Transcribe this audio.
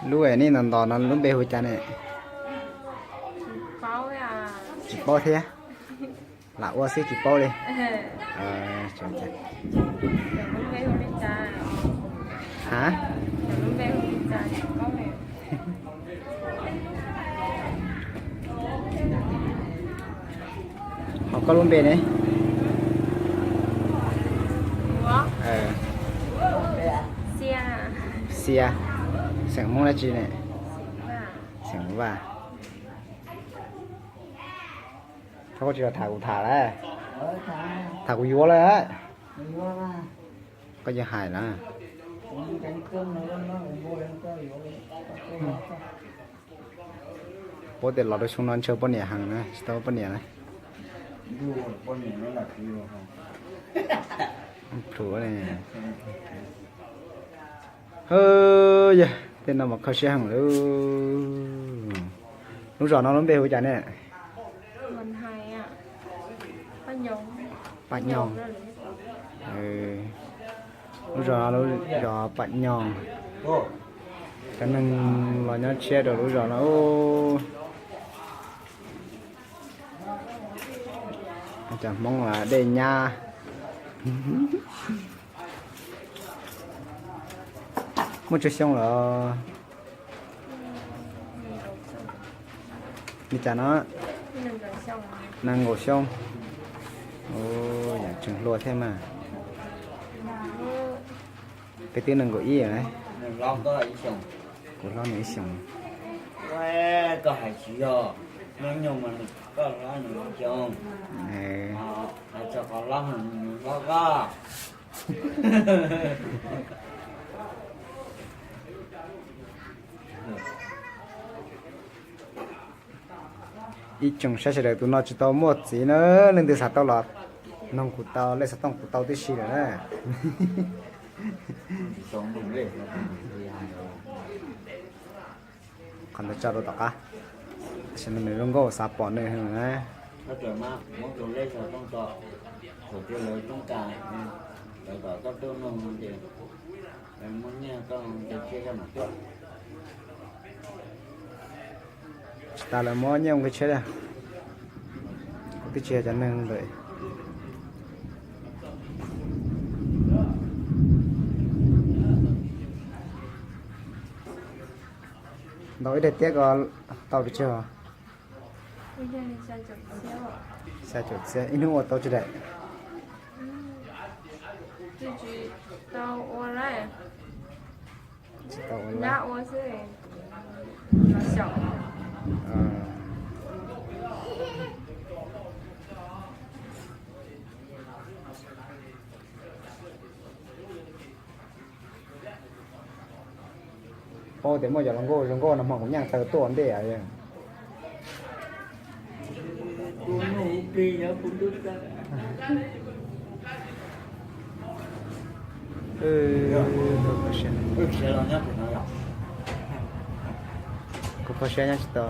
Lub nej ntos ntos no lub npe hu cas ne? Tsis paub thiab. Lam ua xwb tsis paub li. Ha? Ho koj lub npe ne? Xia. Xeem Hmoob dab tsi ne? Xeem Vaj. Thaum koj tsis los tham kuv tham lawm. Tham kuv yuav lawm. Koj yeej hais na. Paub tias los rau xyoo no ntshaw poj niam heev na, tsis tau poj niam na. Plhuav ne. Yog tej no mas kho siab heev lauj. Lub zos no lub npe hu cas ne? Paj Nyoog. Lub zos no lub zos Paj Nyoog. Cov neeg los nyob tshiab rau lub zos no. Cov Hmoob dej nyab. Muaj tsawg xyoo lawm? Li cas no? Nees nkaum xyoo. Yam tseem hluas thiab mas. Peb twb nees nkaum ib lawm. Kuv hlob nws ib xyoos. Koj hais tsis yog, nyob nyuag mas koj hlob nws ib xyoos. Hais txog qhov hlob nws hlob koj. Ib tsoom saib sawv daws, tus no tsis tau muaj txiv na, leej twg xav tau los noog kuv tau, lej xov tooj kuv tau tib si lawm na. Qhov ntawd tso rau tom qab, tam sim no nws zoo nkauj xav pom nws heev na. Tsis tas lawv muab nyiaj ua nqi tshiab li. Kuv twb tsis yog cov neeg lawm. Ntaus ib daim tiab ko tau pes tsawg? Xya caum txhiab. Ib hnub ua tau tsawg daim? Tsis tau ua lawm. Paub tias muaj cov hluas nkauj zoo nkauj no mas kuv nyeem taw tuaj ntej. Kuv kho siab nyob tsis tau.